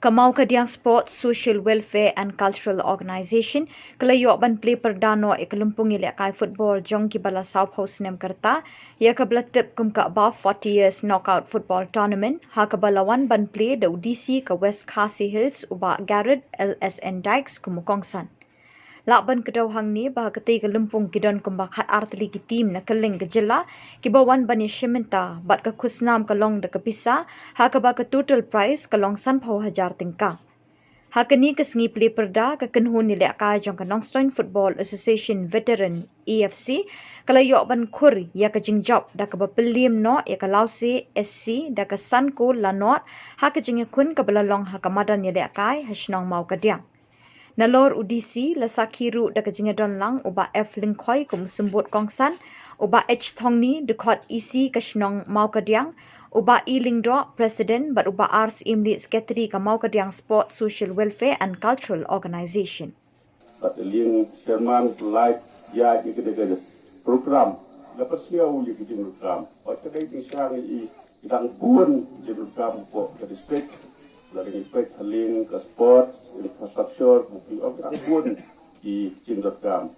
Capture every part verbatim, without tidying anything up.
Ka Mawkadiang Sports, Social Welfare and Cultural Organisation ka la ïoh ban plie pyrda noh ïa ka lympung ïalehkai football jong kiba la sawphew snem ka rta, ïa kaba la tip kum ka Above forty Years Knockout Football Tournament, ha kaba la wan ban plie da u D C ka West Khasi Hills, u Bah Garod L S N Dykes, kum u kongsan. Lah ban kdew hangne ba ha katei ka lympung ki don kumba khat ar tylli ki team na kylleng ka jylla kiba wan ban ïashim bynta, bad ka khusnam ka long da ka pisa, ha kaba ka total prize ka long sanphew hajar tyngka. Ha kane ka sngi plie pyrda, ka kynhun ïalehkai jong ka Nongstoiñ Football Association Veteran, A F C, ka la ïoh ban khur ïa ka jingjop da kaba pynliem noh ïa ka Lawse S C da ka san kol la nod, ha ka jingïakhun kaba la long ha ka madan ïalehkai ha shnong Mawkadiang. Nalor u D C, la sakhi ruh da ka jingïadon lang u Bah F Lyngkhoi kum u symbud kongsan, u Bah H Thongni, dkhot E C ka shnong Mawkadiang, u Bah E Lyngdoh, President, bad u Bah R Syiemlieh, Secretary ka Mawkadiang Sports, Social Welfare and Cultural Organisation. Bad ka liang chairman, pynlait ïa ka dei ka program, la pynsngew ïa ka jingprogram. Hooid, ka dei jingsngew ïa i, ki dang bun jingprogram hapoh ka district. La dei ngi peit ha liang ka sports, infrastructure, bukti, oh, ki dang bun ki jingprogram.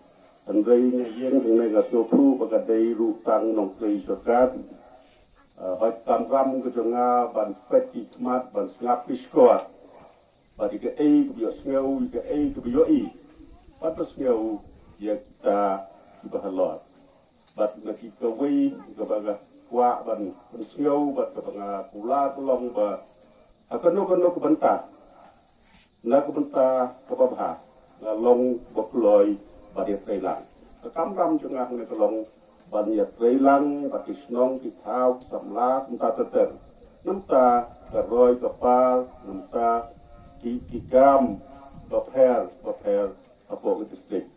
Hynrei ngi ïeng hangne nga sngewthuh ba ka dei ruh tang nongtrei sorkar. Eh, hooid, ka kamram ka jong nga ban peit ki khmat, ban sngap ki shkor. Bad ïa kaei kaba ïohsngew, ïa kaei kaba ïohi. Bad pynsngew ïa kita kiba halor. Bad na ki kawei kaba nga kwah ban pynsngew, bad kaba nga kular ka long ba ha kano kano ka bynta, na ka bynta kaba bha, nga long ba kloi ban ïatreilang. Ka kamram jong nga hangne ka long ban ïatreilang bad ki shnong ki thaw ki samla kumta ter ter. Namar ka roi ka par, namar ki, ki kam bapher bapher hapoh ka district.